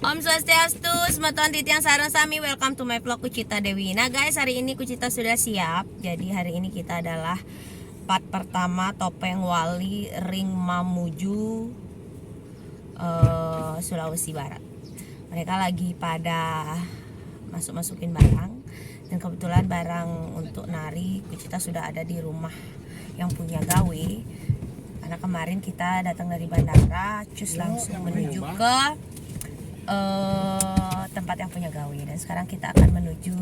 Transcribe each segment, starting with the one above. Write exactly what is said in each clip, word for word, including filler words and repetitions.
Om Swastiastu, semeton titiang sareng sami, welcome to my vlog Kucita Dewi. Nah guys, hari ini Kucita sudah siap. Jadi hari ini kita adalah part pertama Topeng Wali ring Mamuju, eh, Sulawesi Barat. Mereka lagi pada masuk-masukin barang. Dan kebetulan barang untuk nari Kucita sudah ada di rumah yang punya gawe. Karena kemarin kita datang dari bandara, cus langsung menuju ke, eh, tempat yang punya gawe. Dan sekarang kita akan menuju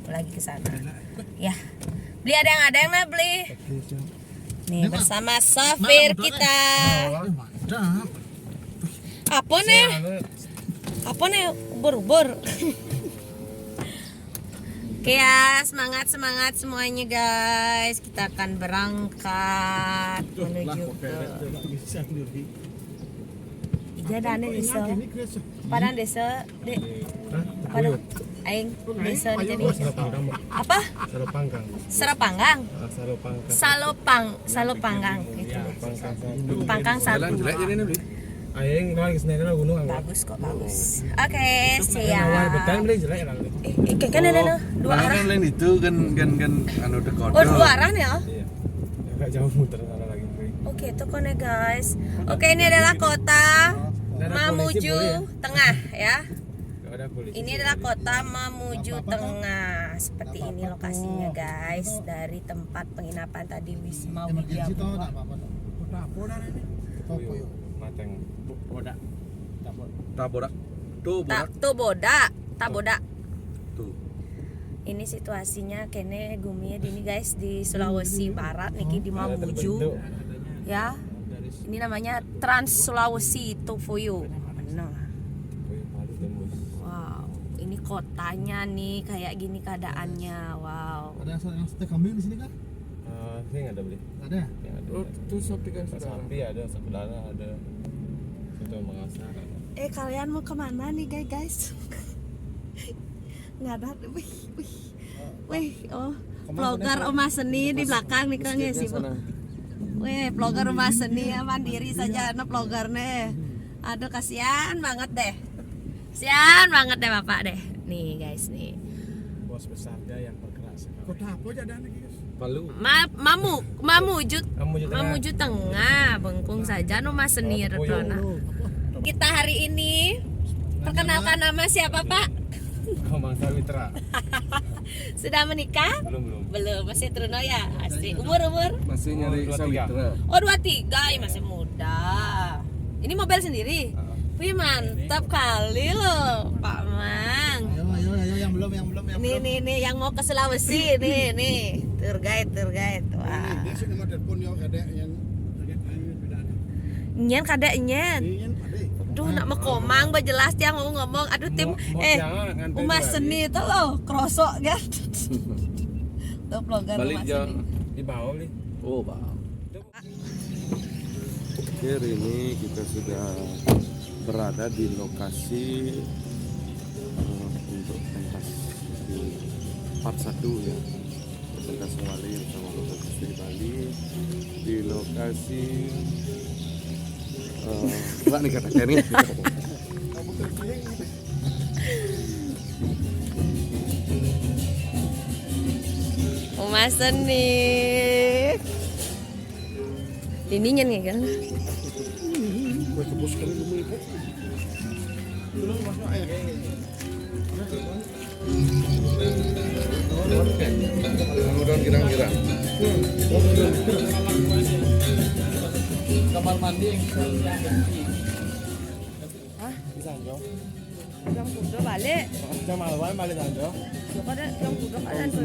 lagi ke sana. Ya, beli ada yang ada yang nah beli. Nih, bersama sopir kita. Apa nih? Apa nih? Ubur-ubur. Oke ya, semangat, semangat semuanya guys. Kita akan berangkat menuju ke Ija dane desa. Padan desa, Dek. Padan aing desa jadi apa? Salopanggang. Salopanggang. Salopanggang. Salopanggang gitu. Pangkang satu. Aing lagi seneng gunung. Bagus kok, bagus. Oke, siap. Betan beli jelek lah. Eh, eh, kan ada dua arah. Kan lain itu kan kan kan anu dekat. Oh, dua arah nih ya? Iya. Agak jauh muter sana lagi. Oke, itu kone guys. Oke, ini adalah kota Mamuju Tengah ya. Ini adalah kota Mamuju Tengah. Seperti ini lokasinya guys, dari tempat penginapan tadi Wisma Widya. Kota apa dah ini? Mateng. Bodak. Tabodak. Tuh, bodak. Tuh bodak. Tabodak. Tuh. Ini situasinya kene gumi di ini guys, di Sulawesi Barat niki, di Mamuju. Ya. Ini namanya Trans Sulawesi Tofoyo. Nah. Wow, ini kotanya nih kayak gini keadaannya. Wow. Ada yang setek kambing di sini kah? Eh, saya nggak ada beli. Nggak ada? Nggak ada. Oh, itu sapi kan saudara. Sapi ada, sapi dara ada. Soto Makassar ada. Eh, kalian mau kemana nih guys? Nggak ada. Wih, wih. Wih, oh. Vlogger Oma Seni di belakang nih kan ya sibuk. Weh, vlogger Oma Seni ya, mandiri saja, nah, vlogger nih. Aduh, kasihan banget deh. Kasihan banget deh Bapak deh. Nih guys nih. Bos besarnya yang bergerak sekarang. Kota apa aja ada nih, guys? Palu. Ma Mamu Mamuju Mamuju Tengah. Mamuju Tengah, bengkung saja no Oma Seni retona. Kita hari ini perkenalkan nama siapa, Pak? Komang Sawitra. Sudah menikah? Belum, belum. Belum, masih truno ya? Asik. Umur, umur? Masih nyari Sawitra. Oh, dua tiga, ya masih muda. Ini mobil sendiri? Wih, mantap kali loh, Pak Mang. Ayo, ayo, ayo, yang belum, yang belum, yang belum. Nih, nih, nih, yang mau ke Sulawesi, nih, nih. Tour guide, tour guide. Wah. Ini, dia sih nomor telepon ya, kadek yang Nyen kadek nyen. Duh, nak mekomang ba jelas tiang ngomong. Aduh, tim, eh, Uma Seni itu loh, kerosok kan. Tuh vlogger Uma Seni. Di bawah nih. Oh, bawah. Oke, hari ini kita sudah berada di lokasi, eh, untuk pentas di part satu ya. Pentas Wali bersama Kota Khusus Bali di lokasi, eh, enggak nih kata ini. Uma Seni. Ini nyen ya kan? Kue kebus kali dulu itu. Belum masuk air. Mudah-mudahan girang-girang. Kamar mandi yang bisa. Hah? Bisa, Jo. Jam kudu balik. Jam malam balik, Jo. Lo kada jam kudu kada tuh.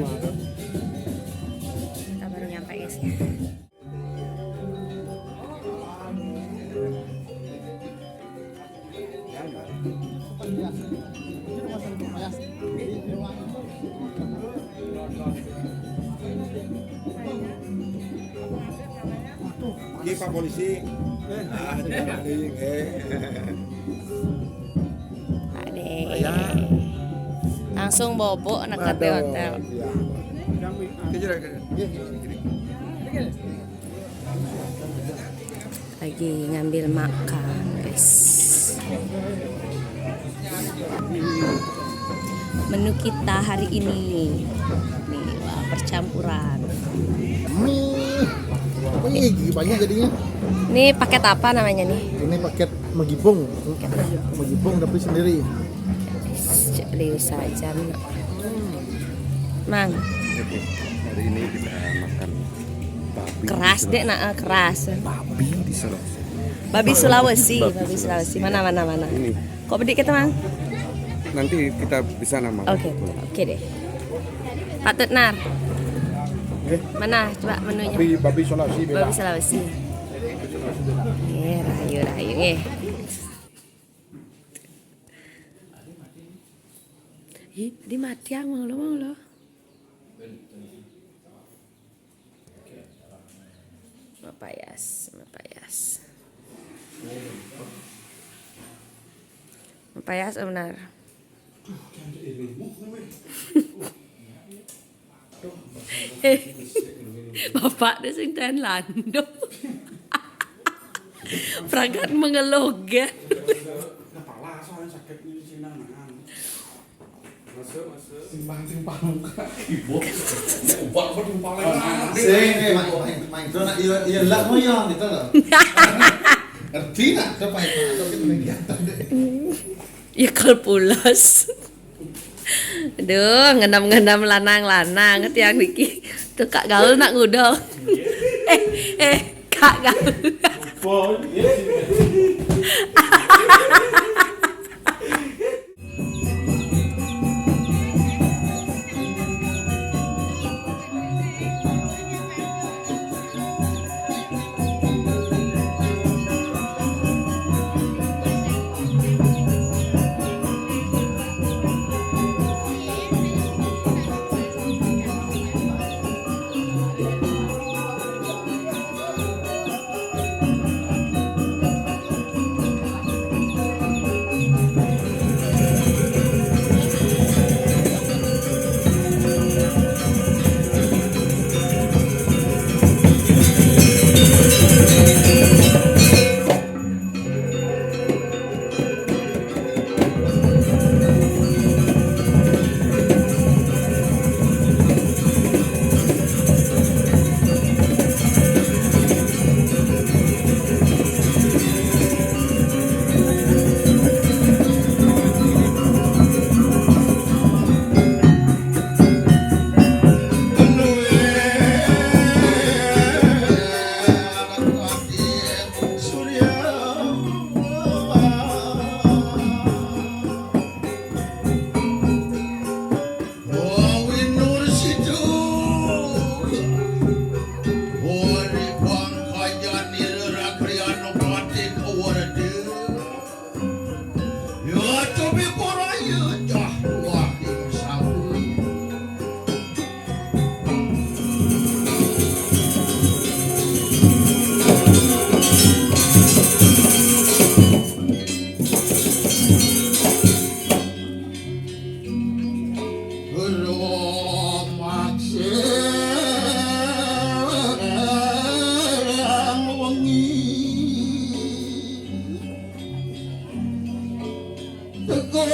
Kita baru nyampe ya sih. Ini Pak Polisi. Ah, ini Pak Polisi. Eh. Ade. Langsung bobo nak ke hotel. Lagi ngambil makan, guys. Menu kita hari ini. Nih, wah, percampuran. Mie. Apa ini gigi banyak jadinya? Ini paket apa namanya nih? Ini paket megibung. Megibung tapi sendiri. Liu saja, Mang. Oke, hari ini kita makan babi. Keras deh, nah, eh, keras. Babi di Sulawesi. Babi Sulawesi, babi Sulawesi. Mana, mana, mana? Ini. Kok bedik kita, Mang? Nanti kita di sana, Mang. Oke, oke deh. Patut, Nar. Mana coba menunya? Babi, babi Sulawesi beda. Babi Sulawesi. Eh, rayu, rayu, eh. Ih, tadi mati yang mau lo, mau lo. Mapayas, mapayas. Mapayas, benar. Bapak dia sing ten lando. Pragat mengeloget. Kepala soalnya sakit ini sih, nang, nang. Masuk, masuk. Simpang, simpang muka. Ibu, ubah apa tuh paling. Sing, eh, main, main, main. Terus nak, iya, iya, lah, mau iya, gitu loh. Ngerti nak, coba itu, atau kita kegiatan deh. Ya, kal pulas. Aduh, ngenam-ngenam lanang-lanang, tiang niki. Tuh, Kak Gaul nak ngudol. Eh, eh, Kak Gaul. Boy. Teka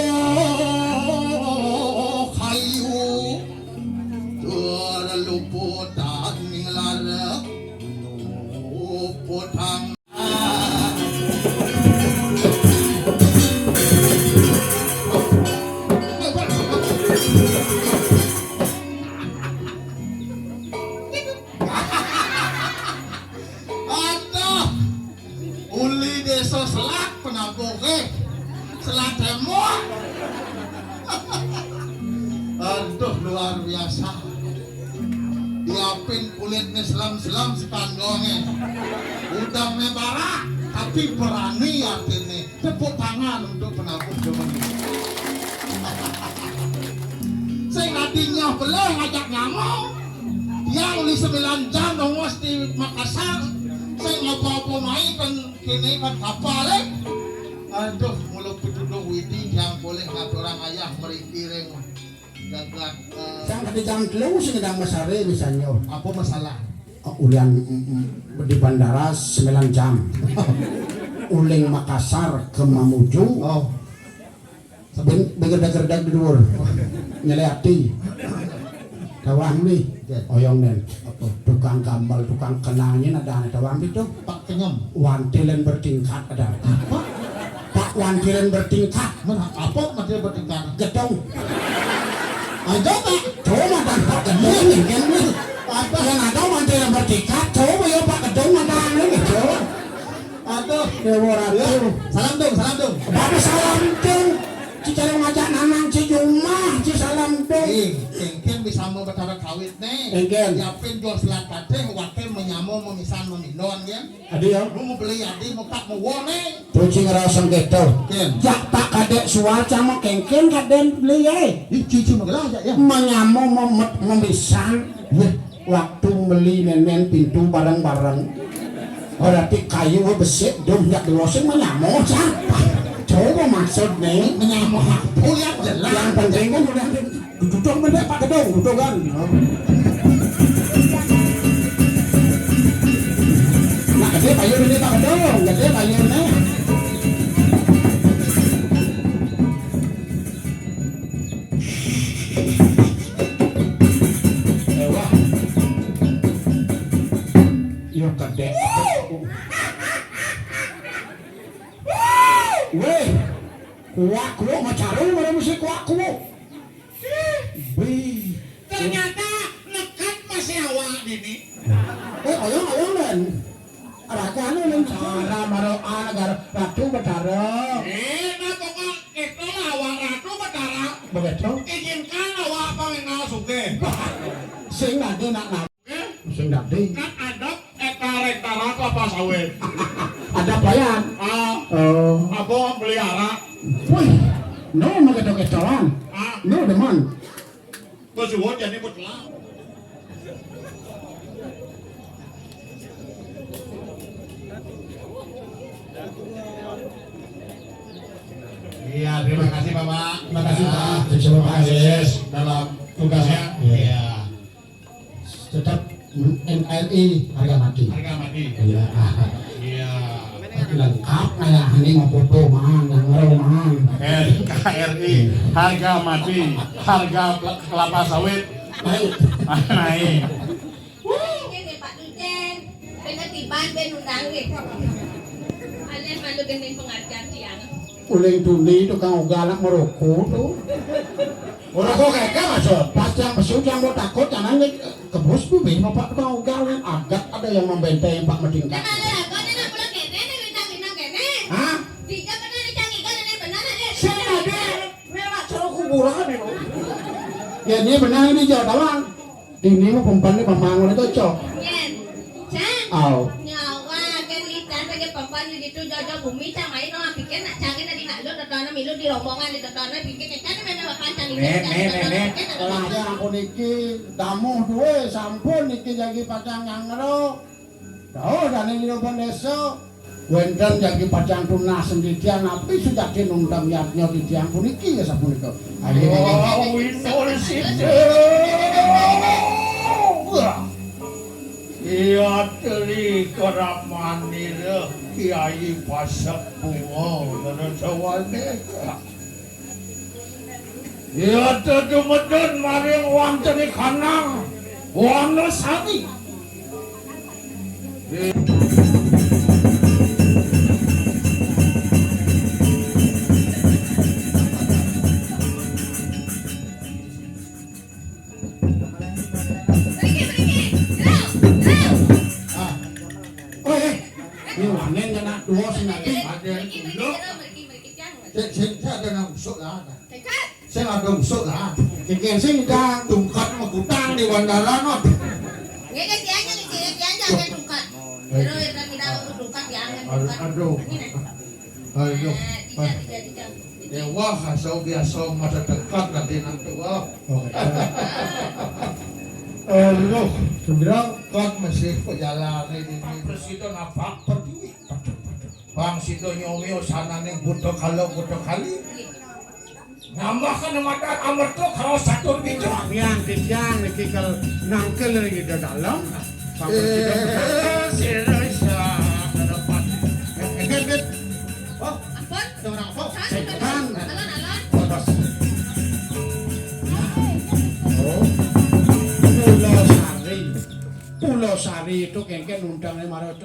kayu, tur luputang ning lara, luputang. Aduh. Uli Desa Selak, Penabuh, eh. Selak Tembok. Aduh, luar biasa. Diapin kulitnya selam-selam sepanggungnya. Udangnya barak, tapi berani artinya. Tepuk tangan untuk Penabuh Jemeni. Sing tadinya boleh ngajak nyamuk. Dia uli sembilan jam nongos di Makassar. Sing apa-apa mai kan kini kan kapal, eh. Aduh, mulut pituduh widi yang boleh ngaturang ayah mriki ring jagat, eh. Sang kadi jam telu sing ndang mesare misalnya. Apa masalah? Oh, ulian, mm, mm, di bandara sembilan jam. Uling Makassar ke Mamuju. Oh. Bén, bén gerdag-gerdag di duur. Nyelé ati. Tawang nih. Oké. Oyong dén. Apa? Tukang gambel, tukang kenang nyén adané tawang di to. Pak Kenyem. Wantilan bertingkat ada. Apa? Pak wantilan bertingkat. Mana apa wantilan bertingkat? Gedung. Aja, Pak. Cuma dan Pak Gedung, kan? Apa? Yang ada wantilan bertingkat, coba ya Pak Gedung, ada anu gitu. Aduh. Dewa Ratu. Ya, salam dong, salam dong. Bapak salam dong. Ci cara ngajak nanang ci jumah, ci salam dong. Ih, kéngkén bisa mau Betara kawit nih. Kéngkén. Yapin jual selat kateh, wakil menyamo memisan memindon, ya. Ada ya? Lu mau beli adi, mau tak mau wong nih. Tuh ci ngerasa gitu. Kén. Jak tak kadek sual sama kéngkén kadén beli ya. Ih, cucu magelah aja ya. Menyamo mem memisan. Ya. Waktu meli nénén pintu bareng-bareng. Berarti kayu besik dum jak diwosing menyamo siapa? Coba maksud nih. Menyamo apa? Yang jelas. Yang penting kan udah duduk mendek Pak Gedung, duduk kan. Nah, gede payun ini Pak Gedung, gede payun nih. Ewah. Yo kedek. Wéh, kuak kuak macaru mana mesti kuak kuak. Wih. Ternyata nekat masih awak ini. Eh, oyong, oyong, Dan. Raga anu, Dan. Ara maro ana gar Ratu Betara. Eh, nah, pokok itulah awak Ratu Betara. Begitu. Izinkan awak pangenal sugih. Sing dadi nak, nak. Eh? Sing dadi. Kan adab éta réktara kelapa sawit. Adab wayan. Ah. Oh. Apa beli arak? Wih, no magedo-gedoan. Ah. No demen. Kok suwun jadi mutlak. Iya, terima kasih Bapak. Terima kasih, Pak. Ya, terima kasih. Sukses dalam tugasnya. Iya. Iya. Tetap N K R I harga mati. Harga mati. Iya. Iya. Tapi lengkap kayak ini mau foto man, yang ngero man. N K R I harga mati, harga pel- kelapa sawit naik. Naik. Ini Pak Ducen, bén tiban, bén undang gitu. Alias malu gending pengajian siang. Uling tuni tukang ugal anak merokok tuh. Ora kok keke masuk. Pas yang pesu yang mau takut jangan nih kebus tuh bing bapak tukang ugal nih. Agat ada yang membentengi Pak Meding. Nah, kalau aku nih nak pulang kéné nih bintang-bintang kéné. Hah? Tiga benar nih canggih kan ini benar nih. Sing ada merah ceruk kuburan nih. Ya ini benar ini jauh tawang. Dini mah pempan ni pamang udah cocok. Yén. Cang. Aw. Nyawa kan litan saja pempan di situ jojo bumi cang main orang pikir nak cangin dari nak lu nonton milu di rombongan di tonton pikir kan mana pancang Né, né, né, né. Lah ya ampun iki tamu duwe sampun iki jagi pacang nyangro. Dawuh daning Jero Pondésa, wénten jagi pacang tunas senditian napi sujati nundang yadnya titiang puniki ya sapunika. Ayo, ayo, ayo. Wah, winul sida. Iya, teri keramanira Kiai Pasek Bunga, Dana Jawane. Ya, tetumedun maring wantene kanang Wonosari. Mriki, mriki. Lho, lho. Ah. Oh, eh. Ini wanen kena dua sing nanti. Mriki, mriki, mriki, mriki, mriki, tiang. Sing, sing, sing ada nang usuk lah. Dekat. Sing ada usuk lah. Kengkeng sing, Kang. Tungkat megutang di bandara, not. Nggih, nggih, tiang, nggih, tiang, tiang, jangan tungkat. Terus, kita tidak tungkat, jangan tungkat. Aduh. Ini, nah. Ayo. Nah, tiga, tiga, tiga. Dewa asal biasa masa dekat nanti nanti wah. Aduh, sebenarnya kan masih perjalanan ini. Presiden apa pertiwi? Bang sida nyomio sananing buta kala buta kali. Nambahkan mata amerta karo satur bijak. Yang titiang niki kal nangkil ring ida dalem. Sampun sida. Eh, sira isa dapat. Eh, eh, eh. Oh, ampun. Seorang apa? Setan. Alon, alon. Sari itu kengken undang mara.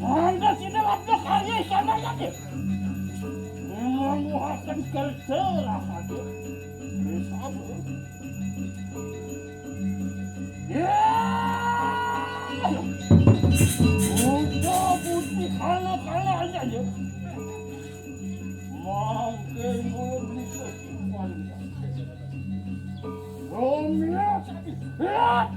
Mangga sida labda karya istana tadi. Manguhaken kerta lah ada. Sama. Ya. Udah putih kalah-kalah aja ya. Mangkin ulun bisa simpan. Romeo tadi. Ya.